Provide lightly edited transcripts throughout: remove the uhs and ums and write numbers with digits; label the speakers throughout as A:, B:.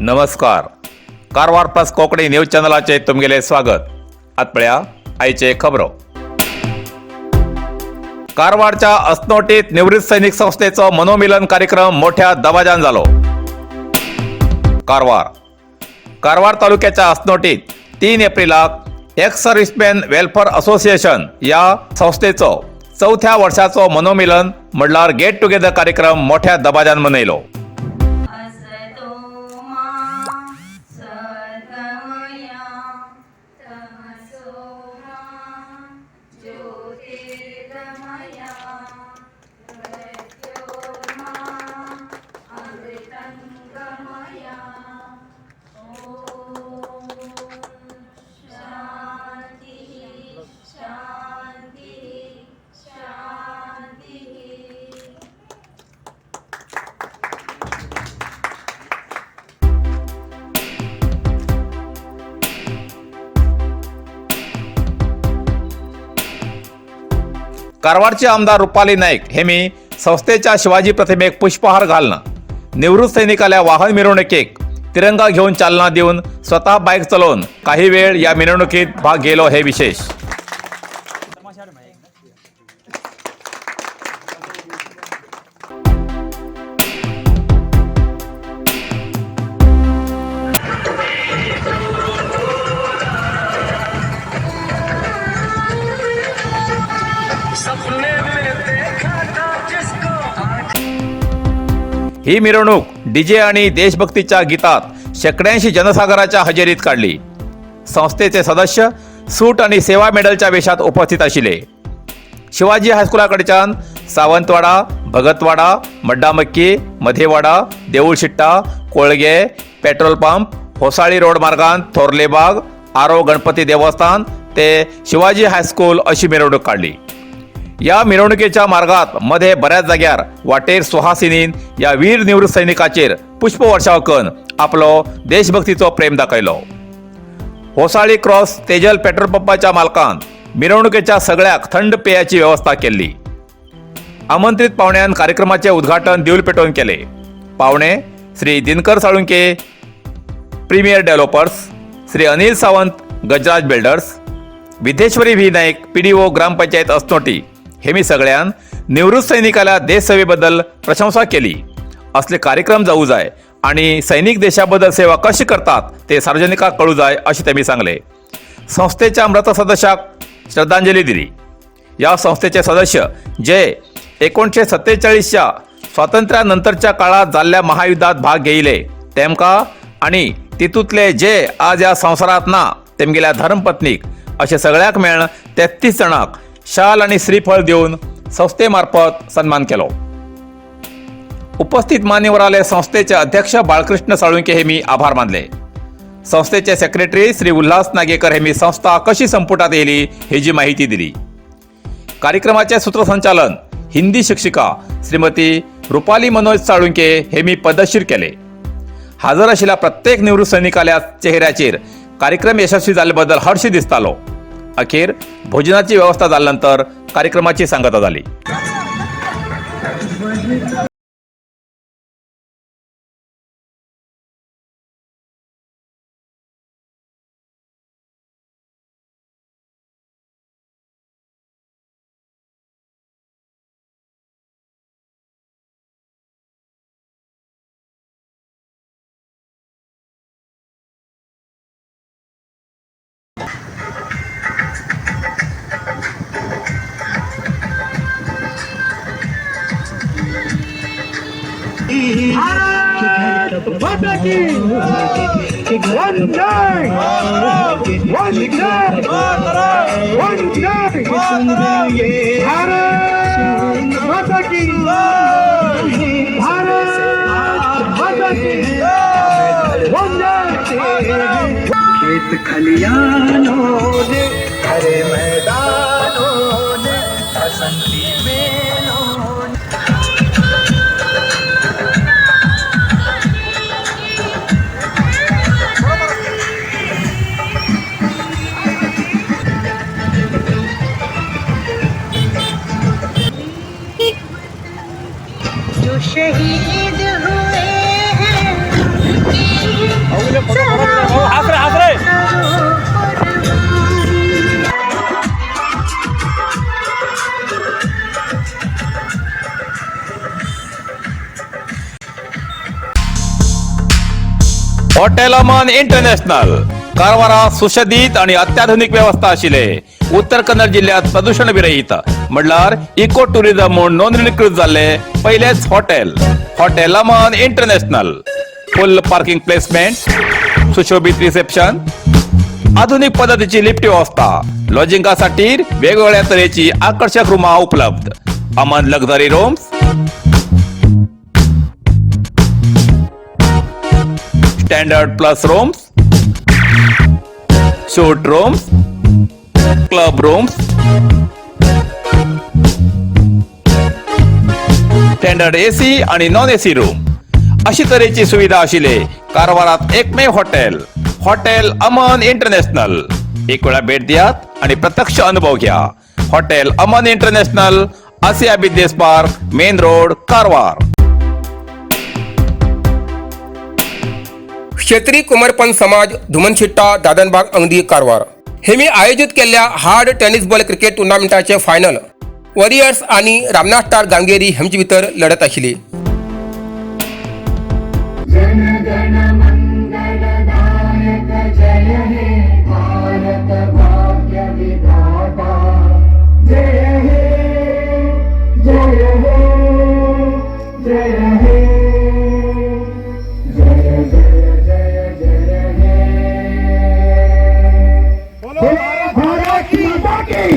A: नमस्कार, Karwar plus Konkani news चॅनलाचे तुमगेले स्वागत. आत पळया आयचे खबरो. कारवारच्या असनोटीत निवृत्त सैनिक संस्थेचो मनोमिलन कार्यक्रम मोठ्या दबाजान जालो. कारवार कारवार तालुक्याच्या असनोटीत 3 एप्रिलाक एक्स सर्व्हिसमॅन वेलफेअर असोसिएशन या संस्थेचो चवथ्या वर्षाचो मनोमिलन म्हणल्यार गेट टुगेदर कार्यक्रम मोठ्या दबाजान मनयलो.
B: असतो मा सद्गमया, तमसो मा ज्योतिर्गमया, मृत्योर्मा अमृतंगमया. ॐ शान्तिः शान्तिः शान्तिः.
A: कारवारचे आमदार रुपाली नाईक हेमी संस्थेच्या शिवाजी प्रतिमेक पुष्पहार घालणं, निवृत्त सैनिकाला वाहन मिरवणुकीक तिरंगा घेऊन चालना देऊन स्वतः बाईक चालवून काही वेळ या मिरवणुकीत भाग गेलो हे विशेष.
C: सपने में देखा था जिसको.
A: ही मिरवणूक डीजे आणि देशभक्तीच्या गीतात शेकड्यांशी जनसागराच्या हजेरीत काढली. संस्थेचे सदस्य सूट आणि सेवा मेडलच्या वेशात उपस्थित आशिल्ले. शिवाजी हायस्कुलाकडच्यान Sawantwada, Bhagatwada, Maddamakki, Madhewada, Deulshitta, Kolge, petrol pump, Hosali road मार्गान थोरलेबाग, आरो गणपती देवस्थान ते शिवाजी हायस्कूल अशी मिरवणूक काढली. या मिरवणुकीच्या मार्गात मध्ये बऱ्याच जाग्यार वाटेर सुहासिनीन या वीर निवृत्त सैनिकाचेर पुष्पवर्षाव करून आपलो देशभक्तीचो प्रेम दाखयलो. होसाळी क्रॉस तेजल पेट्रोल पंपाच्या मालकान मिरवणुकीच्या सगळ्याक थंड पेयाची व्यवस्था केल्ली. आमंत्रित पाहुण्यान कार्यक्रमाचे उद्घाटन दिवल पेटोवन केले. पाहुणे Shri Dinkar Salunke, premier developers, Shri Anil Sawant, Gajraj builders, Vidyeshwari V Naik, PDO, gram panchayat Asnoti हे मी सगळ्यान निवृत्त सैनिकाला देशसेवेबद्दल प्रशंसा केली. असले कार्यक्रम जाऊ जाय आणि सैनिक देशाबद्दल सेवा कशी करतात ते सार्वजनिकाक कळू जाय असे त्यांनी सांगले. संस्थेच्या मृत सदस्याक श्रद्धांजली दिली. या संस्थेचे सदस्य जे 1947च्या स्वातंत्र्यानंतरच्या काळात जाल्ल्या महायुद्धात भाग घेयले तेमकां आणि तितूंतले जे आज ह्या संवसारात ना तेमगेल्या धर्मपत्नीक अशे सगळ्याक मेळन 33 जाणांक शाल आणि श्रीफळ दिवन संस्थे मार्फत सन्मान केलो. उपस्थित मान्यवराले संस्थेचे अध्यक्ष बाळकृष्ण साळुंके हे मी आभार मानले. संस्थेचे सेक्रेटरी श्री उल्हास नागेकर हे मी संस्था कशी संपुटात येयली हेजी माहिती दिली. कार्यक्रमाचे सूत्रसंचालन हिंदी शिक्षिका श्रीमती रुपाली मनोज साळुंके हे मी पद्धतशीर केले. हजर आशिल्ल्या प्रत्येक निवृत्त सैनिकाल्या चेहऱ्याचेर कार्यक्रम यशस्वी जाल्ले बद्दल हर्ष दिसतालो. अखेर भोजनाची व्यवस्था जाल्यानंतर कार्यक्रमाची सांगता जाली.
D: भारत माता की! वंदे, वंदे, वंदे! भारत माता की! भारत माता की! वंदे!
C: खेत खलियानों ने, हरे मैदानों ने, बसंती मेलों ने.
E: जो शहीद हुए हैं उनकी
B: करो परवारी.
A: हॉटेल अमन इंटरनॅशनल कारवारात सुशदित आणि अत्याधुनिक व्यवस्था आशिल्ले उत्तर कन्नड जिल्ह्यात प्रदूषण विरहित म्हणल्यार इको टुरिझम म्हूण नोंदणीकृत जाल्ले पयलेच hotel hotel Aman international. Full parking placement, सुशोभित रिसेप्शन, आधुनिक पद्धतीची लिफ्ट व्यवस्था, लॉजिंगासाठी वेगवेगळ्या तरेची आकर्षक रूमा उपलब्ध. Aman luxury rooms, standard plus rooms, suite rooms, club rooms, standard AC आणि नॉन एसी रूम अशी तरेची सुविधा आशिल्ले कारवारात एकमेव हॉटेल हॉटेल अमन इंटरनॅशनल. एक वेळा भेट दियात आणि प्रत्यक्ष अनुभव घ्या. Hotel Aman international, Asia business park, main road, Karwar.
E: क्षेत्रीय कुमरपण समाज धुमनशिट्टा दादनबाग अंगदी कारवार हे मी आयोजित केल्ल्या हार्ड टेनिस बॉल क्रिकेट टुर्नामेंटाचे फायनल वॉरियर्स आणि रामनाथ स्टार गांगेरी हेमचे भितर लढत आशिल्ली.
B: जनगण मंगलदायक जय हे भारत भाग्य विधाता, जय हे, जय हे, जय हे, जय जय जय जय हे.
D: भारत माता की.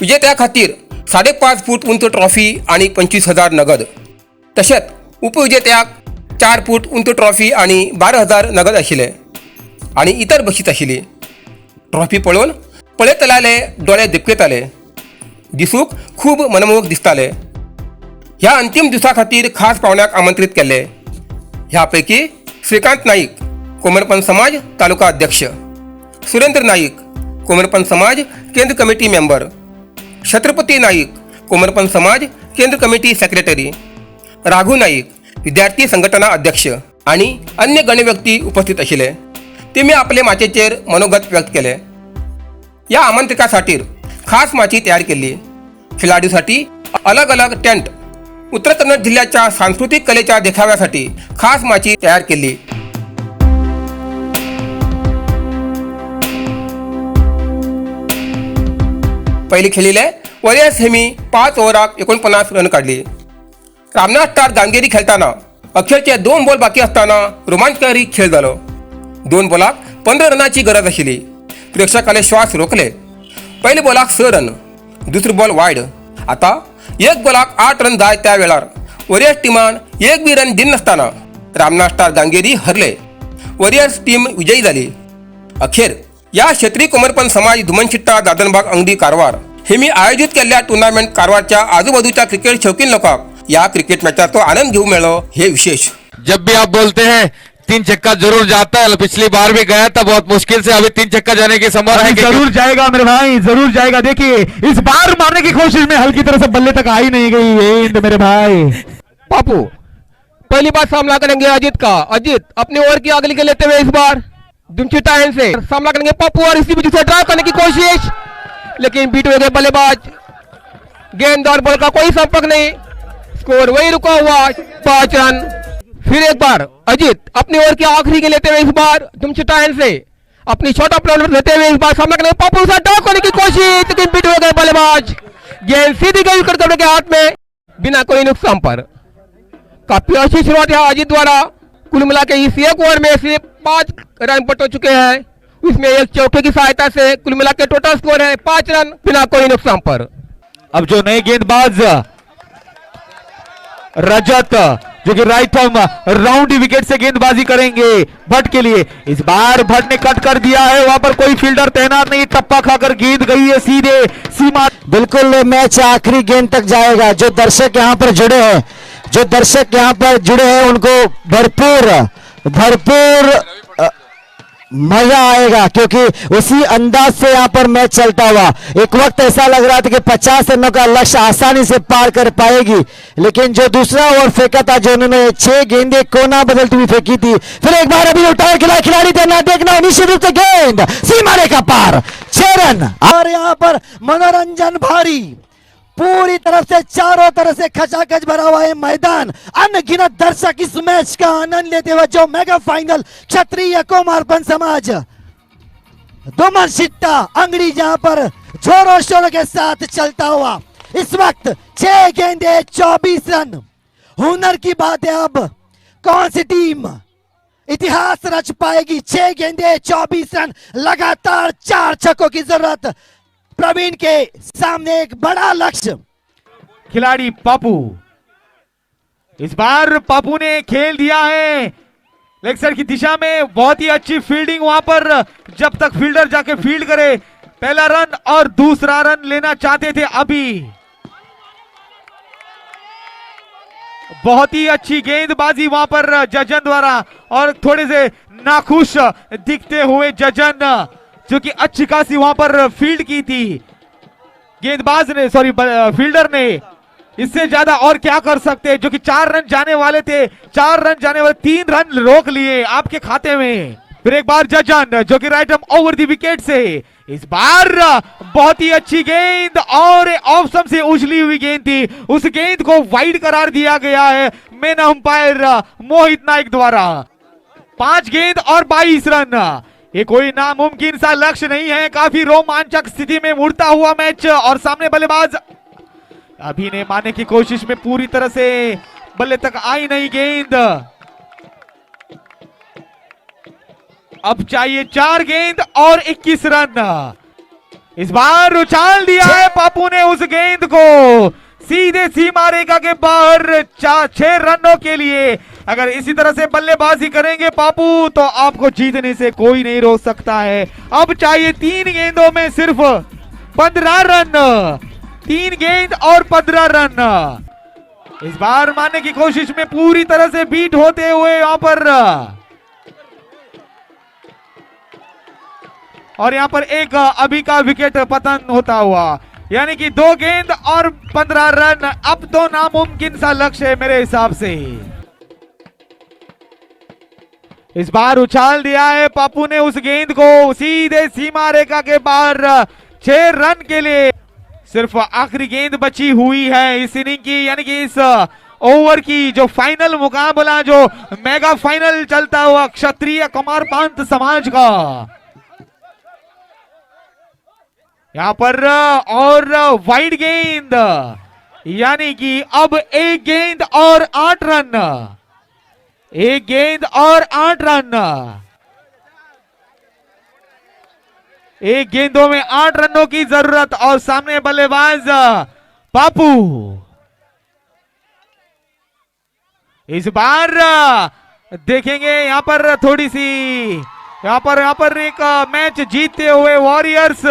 E: विजेत्या खातीर 5.5 फूट उंच ट्रॉफी आणि 25,000 नगद, तशेंच उपविजेत्याक 4 फूट उंच ट्रॉफी आणि 12,000 नगद आशिल्ले आणि इतर बक्षीस आशिल्ली. ट्रॉफी पळोवन पळयतल्याले दोळे दिपकेताले, दिसूंक खूब मनमोहक दिसताले. ह्या अंतीम दिसा खातीर खास पावण्याक आमंत्रीत केल्ले. ह्या पैकी श्रीकांत नाईक, कोमरपंत समाज तालुका अध्यक्ष, सुरेंद्र नाईक, कोमरपंत समाज केंद्र कमिटी मेंबर, छत्रपती नाईक, कोमरपंत समाज केंद्र कमिटी सेक्रेटरी, राघू नाईक, विद्यार्थी संघटना अध्यक्ष आणि अन्य गण्यव्यक्ती उपस्थित आशिल्ले. तेमी आपले माचयेचेर मनोगत व्यक्त केले. या आमंत्रिकाखातीर खास माची तयार केल्ली. खिलाडूसाठी अलग अलग टेंट, उत्तर कन्नड जिल्ह्याच्या सांस्कृतिक कलेच्या देखाव्यासाठी खास माची तयार केली. पयली खेळिल्ले वॉरियर्स हेमी 5 ओव्हराक 49 रन काडली. रामनाथ स्टार गांगेरी खेळताना अखेरचे 2 बॉल बाकी असताना रोमांचकारी खेळ जालो. 2 बॉलाक 15 रनाची गरज आशिल्ली. प्रेक्षकाले श्वास रोखले. पयले बॉलाक 6 रन, दुसरो बॉल वायड. आता 1 बॉलाक 8 रन जाय त्या वेळार वॉरियर्स टिमान एक बी रन दिनासतना रामनाथ स्टार गांगेरी हरले. वॉरियर्स टीम विजयी जाली. अखेर या क्षेत्रीय कोमरपंत समाज धुमनशिट्टा दादनबाग अंगदी कारवार हे मी आयोजित केल्ल्या टुर्नामेंट कारवारच्या आजूबाजूच्या क्रिकेट शौकीन लोकांक या क्रिकेट मॅचाचो आनंद घेवंक मेळ्ळो हे विशेष.
F: जब भी आप बोलते हैं 3 छक्का जरूर जाता है. पिछली बार भी गया था बहुत मुश्किल से, अभी 3 छक्का जाने की संभावना है
D: अभी
F: कि
D: जरूर जाएगा मेरे भाई, जरूर जाएगा. देखिए इस बार मारने की कोशिश में हल्की तरह से बल्ले तक आई नहीं गई गेंद मेरे भाई.
E: पापू पहली बार सामना करेंगे अजित का. अजित अपने ओवर की अगली के लेते हुए इस बार दुमचिटा से सामना करेंगे पप्पू और इसी बीच उसे ड्राइव करने की कोशिश, लेकिन बीट हो गए बल्लेबाज. गेंद और बॉल का कोई संपर्क नहीं, स्कोर वही रुका हुआ 5 रन. फिर एक बार अजित अपनी ओवर की आखिरी के लेते हुए इस बार दुमचिटा से अपनी शॉर्ट अप लेते हुए इस बार सामना करेंगे पप्पू से ड्राइव करने की कोशिश, लेकिन बीट हो गए बल्लेबाज. गेंद सीधी गई विकेट के हाथ में बिना कोई नुकसान पर. काफी अच्छी शुरुआत है अजित द्वारा. कुल मिला के इस एक ओवर में सिर्फ 5 रन बटोर चुके हैं, उसमें एक चौके की सहायता से. कुल मिला के टोटल स्कोर है 5 रन बिना कोई नुकसान पर.
D: अब जो नए गेंदबाज रजत, जो कि राइट आर्म राउंड विकेट से गेंदबाजी करेंगे भट्ट के लिए. इस बार भट्ट ने कट कर दिया है, वहां पर कोई फील्डर तैनात नहीं. टप्पा खाकर गेंद गई है सीधे सीमा.
G: बिल्कुल मैच आखिरी गेंद तक जाएगा. जो दर्शक यहाँ पर जुड़े हैं, जो दर्शक यहाँ पर जुड़े हैं, उनको भरपूर भरपूर मजा आएगा, क्योंकि उसी अंदाज से यहाँ पर मैच चलता हुआ। एक वक्त ऐसा लग रहा था कि 50 रनों का लक्ष्य आसानी से पार कर पाएगी, लेकिन जो दूसरा ओवर फेंका था, जो उन्होंने 6 गेंदे कोना बदलती हुई फेंकी थी, फिर एक बार अभी उठाए खिला खिलाड़ी देना देखना, निश्चित रूप से गेंद सीमा रेखा पार, 6 रन। और यहाँ पर मनोरंजन भारी, पूरी तरफ से चारों तरफ से खचाखच भरा हुआ है मैदान। अनगिनत दर्शक इस मैच का आनंद लेते हुए, जो मेगा फाइनल क्षत्रिय कोमारपंत समाज दोमन शिट्टा अंगड़ी जहां पर जोरों शोरों के साथ चलता हुआ। इस वक्त 6 गेंदे 24 रन। हुनर की बात है, अब कौन सी टीम इतिहास रच पाएगी? 6 गेंदे 24 रन, लगातार 4 छक्कों की जरूरत। प्रवीण के सामने एक बड़ा लक्ष्य।
D: खिलाड़ी पापू, इस बार पापू ने खेल दिया है लेग साइड की दिशा में, बहुत ही अच्छी फील्डिंग वहां पर, जब तक फील्डर जाके फील्ड करे पहला रन और दूसरा रन लेना चाहते थे अभी। बहुत ही अच्छी गेंदबाजी वहां पर जजन द्वारा, और थोड़े से नाखुश दिखते हुए जजन, जो कि अच्छी खासी वहां पर फील्ड की थी गेंदबाज ने, सॉरी फील्डर ने। इससे ज्यादा और क्या कर सकते हैं, जो कि 4 रन जाने वाले थे, 4 रन जाने वाले, 3 रन रोक लिए आपके खाते में। फिर एक बार जजन, जो कि right arm over the wicket Se, is bar बहुत ही अच्छी गेंद और ऑफ स्टंप से उछली हुई गेंद थी, उस गेंद को वाइड करार दिया गया है मेन अंपायर मोहित नाइक द्वारा। 5 गेंद और 22 रन, ये कोई नामुमकिन सा लक्ष्य नहीं है। काफी रोमांचक स्थिति में मुड़ता हुआ मैच, और सामने बल्लेबाज अभी ने मारने की कोशिश में पूरी तरह से बल्ले तक आई नहीं गेंद। अब चाहिए 4 गेंद और 21 रन। इस बार उछाल दिया है पापू ने उस गेंद को सीधे सीमा रेखा के बाहर 6 रनों के लिए। अगर इसी तरह से बल्लेबाजी करेंगे पापू तो आपको जीतने से कोई नहीं रोक सकता है। अब चाहिए 3 गेंदों में सिर्फ 15 रन, 3 गेंद और 15 रन। इस बार मारने की कोशिश में पूरी तरह से बीट होते हुए यहां पर, और यहां पर एक अभी का विकेट पतन होता हुआ, यानी कि 2 गेंद और 15 रन। अब तो नामुमकिन सा लक्ष्य है मेरे हिसाब से। इस बार उछाल दिया है पापू ने उस गेंद को सीधे सीमा रेखा के बाहर 6 रन के लिए। सिर्फ आखिरी गेंद बची हुई है इस इनिंग की, यानी कि इस ओवर की, जो फाइनल मुकाबला, जो मेगा फाइनल चलता हुआ क्षत्रिय कुमारपांत समाज का। यहां पर और वाइड गेंद, यानी कि अब 1 गेंद और 8 रन, 1 गेंद और 8 रन, 1 गेंदों में 8 रनों की जरूरत, और सामने बल्लेबाज पापू। इस बार देखेंगे यहां पर थोड़ी सी, यहां पर एक मैच जीतते हुए वॉरियर्स।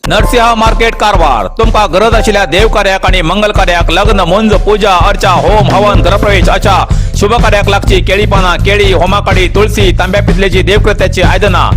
A: नरसिंह मार्केट कारवार. तुमकां गरज आशिल्ल्या देवकार्याक आनी मंगल कार्याक, लग्न, मुंज, पूजा अर्चा, होम हवन, गृहप्रवेश अशा शुभ कार्याक लागची केळी पानां, केळी, होमाकाडी, तुळसी, तांब्या पितलेची देवकृत्याची आयदनां,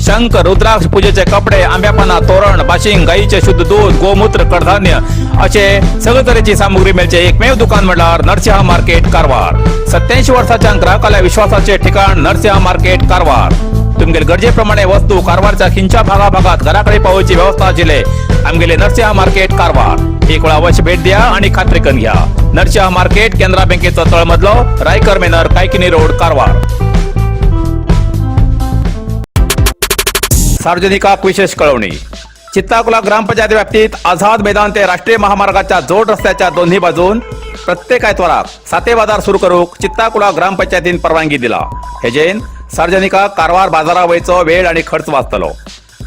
A: शंख, रुद्राक्ष, पूजेचे कपडे, आंब्या पानां, तोरण, बाशिंग, गाईचे शुद्ध दूध, गोमूत्र, कडधान्य असे सगळे तरेची सामुग्री मेळचे एकमेव दुकान म्हणल्यार नरसिंह मार्केट कारवार. 87 वर्साच्या ग्राहकाला विश्वासाचे ठिकाण नरसिंह मार्केट कारवार. तुमगेले गरजेप्रमाणे वस्तू कारवारच्या खिंच्या भागाभागात घराकडे पावोवची व्यवस्था आशिल्ले आमगेले नरसिंह मार्केट कारवार. एक वेळा अवश्य भेट द्या आणि खात्री करून घ्या. नरसिंह मार्केट, केनरा बँकेचो तळमजलो, रायकर मेनर, कायकिनी रोड, कारवार. सार्वजनिकाक विशेष कळवणी. चित्ताकुला ग्रामपंचायत व्याप्तीत आझाद मैदान ते राष्ट्रीय महामार्गाच्या जोड रस्त्याच्या दोन्ही बाजून प्रत्येक आयतवाराक साते बाजार सुरू करूक चित्ताकुला ग्रामपंचायतीन परवानगी दिला. हेजेन सार्वजनिकाक कारवार बाजारा वयचो वेळ आणि खर्च वाचतलो.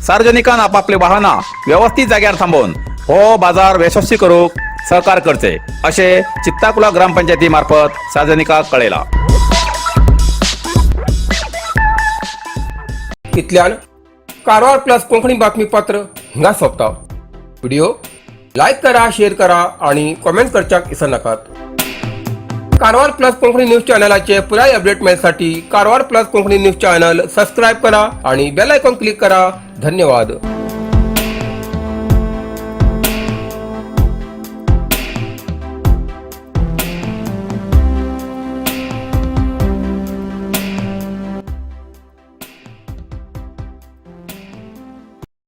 A: सार्वजनिकान आपापली वाहनां व्यवस्थित जाग्यार थांबोवन हो बाजार यशस्वी करूक सहकार करचे असे चित्ताकुला ग्रामपंचायती मार्फत सार्वजनिकाक कळयला.
E: इतल्यान कारवार प्लस कोंकणी बातमीपत्र हिंगा सोंपता. व्हिडिओ लायक करा, शेअर करा आणि कॉमेंट करच्याक विसरनाकात. कारवार प्लस कोंकणी न्यूज चॅनलाचे पुराय अपडेट मेळसाठी Karwar plus Konkani news channel subscribe करा आणि बेल आयकॉन क्लिक करा. धन्यवाद.